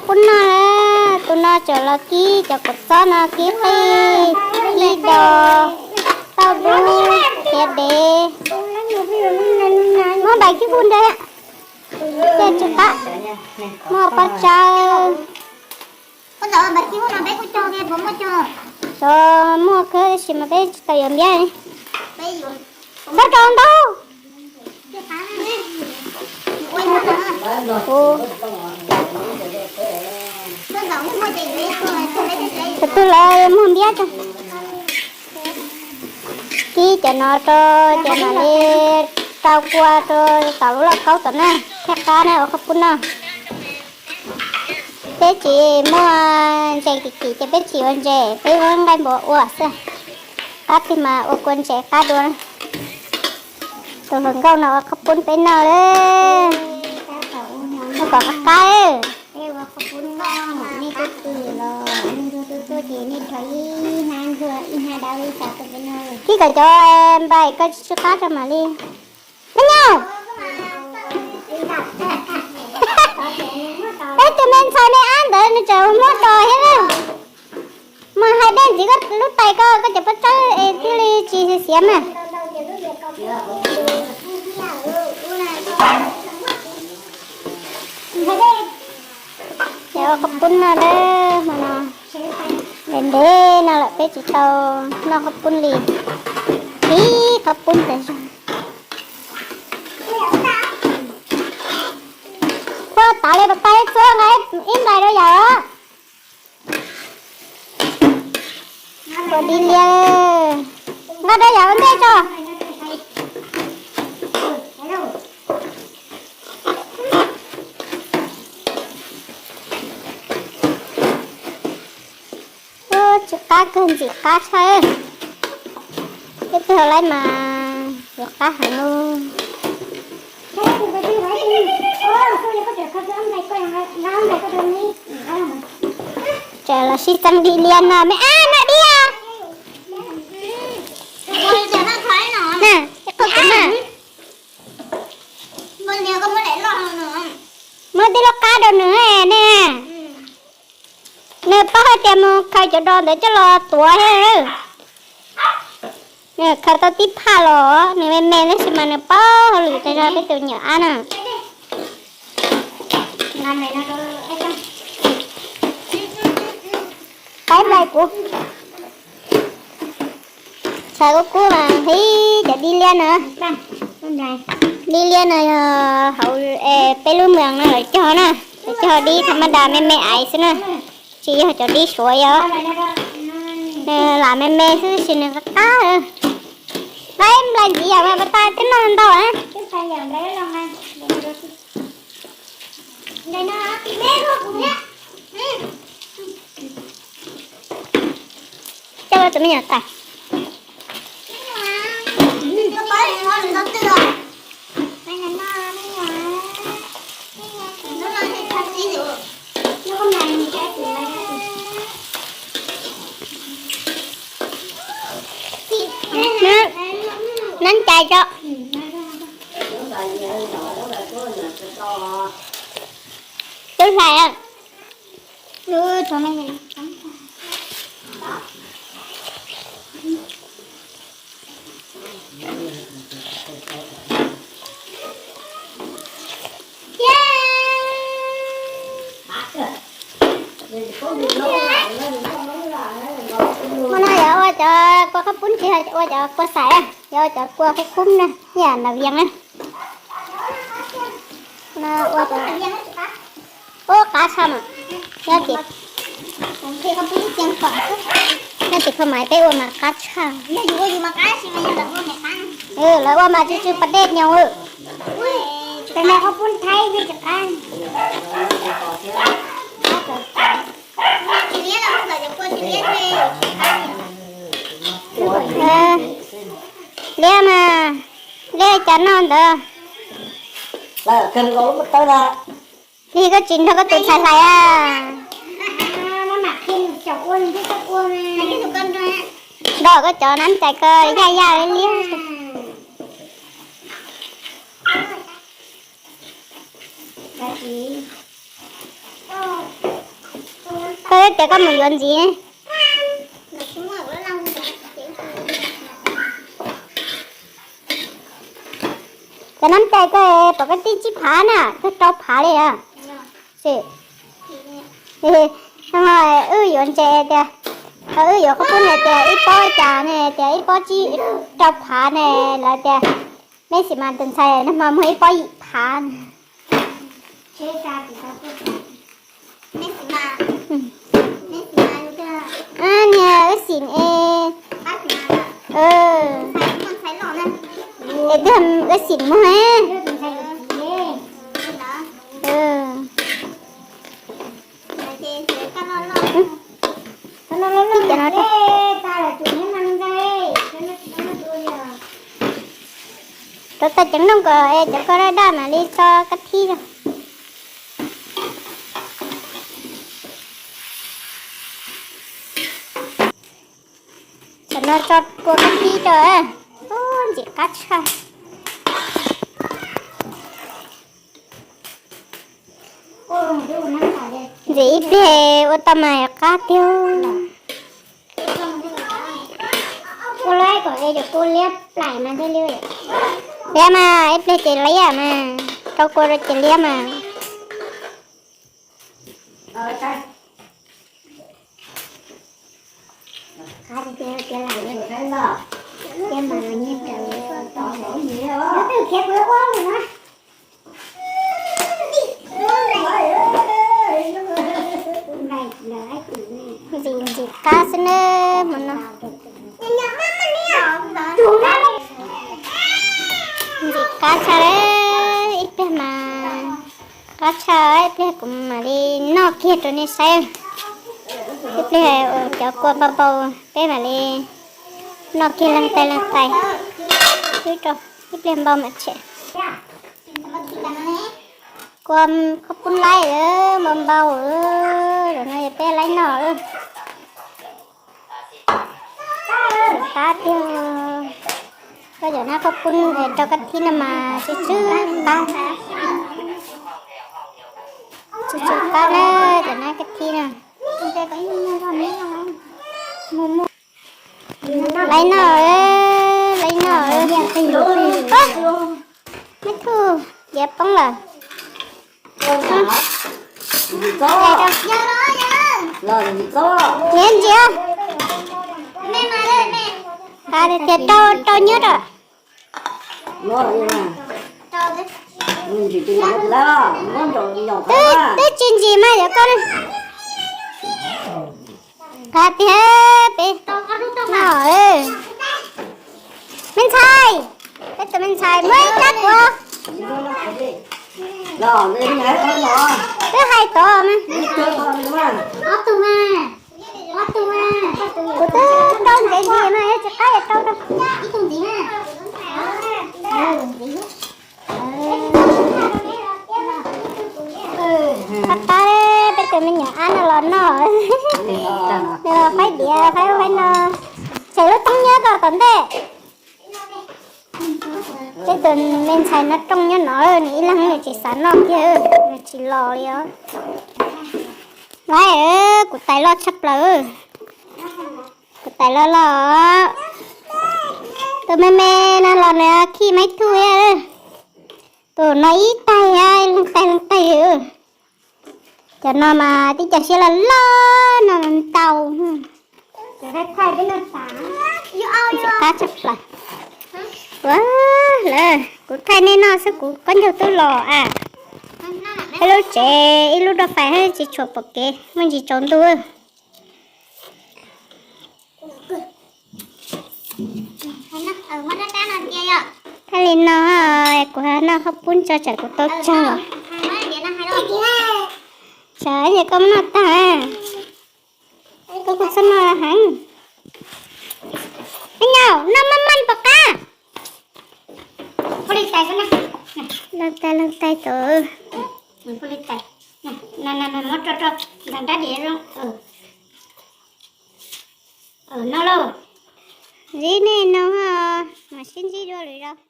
Pub no, tus no tseem los kib cov kua txob no, kib qij, kib dos, tauj dub, khiav dev. Muab npais kib pub nrad, ces tsis qab, muaj pob tsawb. Xyov muaj kawg tab sis mas peb tsis tau yuav npiab. Txhob rau ntau. Tus twg lawv muag npiab tso. Kib cov no rau, ces mam li rau kua rau tom lub lauj kaub tom na, thiaj qab na ua qhov pub no. Peb tsis muaj ntses kim kim ces peb tsis ua ntses, peb muab nqaij npua ua xwb. Qab twg mas ua kua ntses qab dua. Tus hluas nkauj no ua qhov pub peb noj lawm. Ua kom qab qab. Kib kom cov npais koj tsw qab rau mam li. Me nyuam, peb tus me ntxhais me ab ntawd nws tseem muab dos thiab na. Mas hais dej ntxiv koj lub tais ko, koj cov pob tsawb es thiaj li tsis xiav mas. Ces ua qhov pub no lawm hmo no. Ntev ntev no lawm peb tsis tau noj qhov pub li. Ib qhov pub tas zog. Kua tas li, pas tas txhua nqa ib nplais rau yawm. Ua di liab, nqa rau yawm ua ntej tso. Ub, tsw qab kawg, ntxim qab tshaj. Peb twb hau laib mas yuav qab heev li. Tseem los sib txeeb di liab no me ab, noj diab. Na, ib qho kuv na. Muab tib lub qab rau nws ne. Nws paub hais tias mus khaws cov dos ntawd coj los tuav thiab. Nws khaws tau tib phaj los nws me me tab sis mas nws paub hauj lwm tas zog peb tus nyuam ab na. Qaib nplai kuv. Txhais kub kub mas hib cov dib liab no. Dib liab no yog hauv peb lub moos no lawv cog na. Lawv cog dib tham ma das me me aiv xwb na. Tsis yog cov dib suav yom. Nws lam me me xwb tab sis nws qab qab. Qaib nplai ntxiv yam mas pas tas twb noj ntau na. Coj tus me nyuam tas. Nab cai tso. Twb hlais. Hmo no yog ua cov kua qhaub poob tsis, ua cov kua xaim, yog ua cov kua qhaub poob na, yam nram Vias na. Ua qab tshaj mas, nyob tim, nyob tim Phaj Maiv peb ua mas qab tshaj. Lawv ua mas tsw tsw pas dej nyoos. Tes no qhaub poob Thaib thiaj tsis qab. Liab mas, liab cas noj ntawd. Lig koj tsis nrog koj tus ntxhais hlais a. Nrog koj cov nab cais ko yaj yaj li liab. Ces koj mus yuav ntxiv. Cov nab tais koj pom koj tib tsib phav na, koj rau phav li a. Wb yuav ntses tias, wb yuav khaub poob ne tias ib pob cas ne tias ib pob tsib rau phav ne, lawv tias meb xim mas tus ntxhais nag hmo muag ib pob yim phav. Niag wb xim es, es twb wb xim muag. Rau tau ceev nrooj kom cov kua daj daj mam li tso kab thib. Tam no tso kua kab thib rau. Ntxim qab tshaj. Ntxim ib pliag ua tau mas qab tiag. Ua lawm kom cov kua liab plaim mas thiaj li. Liab mas ib pliag ces liab mas, rau kua rau ces liab mas. Ntxim ntxim qab xwb nawb hmo no. Ntxim qab tshaj, ib pliag mas qab tshaj, ib pliag kuv mam li noj kiag rau nej saib. Ib pliag cov kua npau npau, peb mam li noj kiag leej tais leej tais. Ib pliag npau mam tshem. Kua khaub poob laib npau npau, zaum no yog peb laib noj. Qab tiag. Koj cov nab khaub poob rau kab thib no mas tsw tsw qab. Tsw tsw qab na, cov nab kab thib no. Laib noj, laib noj. Meb Thuj, diav poob lawm. Ntxiv, ntxiv. Qab tiag, rau, rau nyob rau. Twb, twb tsis ntsis mas yog koj. Qab tiag peb no. Me ntxhais, peb tus me ntxhais muab ib rab kuv. Twb hais tod mas. Ob tug mas. Kuv twb rau ntxiv ntxiv mas yog tsis qab yog rau rau. Qab qab peb tus me nyuam ab no los noj. Nws los faib diav faib ub faib no. Tshem lub toob nyob rau tom ntej. Peb tus me ntxhais no rooj nyob no, nws ib leeg nws tsis xav noj kiag, nws tsis los li os. Laib, kuv tais loj tshaj plaws. Kuv tais loj loj. Tus me me no los nws khij Meb Thuj thiab. Tus no ib tais, ib leeg tais leej tais. Cov no mas tib co siab loj loj no ntau. Ntxim qab tshaj plaws. Ua lawm, kuv thaij nej noj xwb kuv qaub ncaug twb los a. Peb lub tsev ib lub rau fais thiab tsis tshua pom kev, muaj ntsis tsaus ntuj. Thaij li no, kuv noj qhaub poob tso tsam kuv tau tsawg. Tsam yog koj muab noj tag. Koj kuj txhob noj heev. Me nyuam, noj maj maj pom qab. Leej tais, leej tais tus. Noj lauj. Ntsib nej no, mam sib ntsib dua lwm zaus.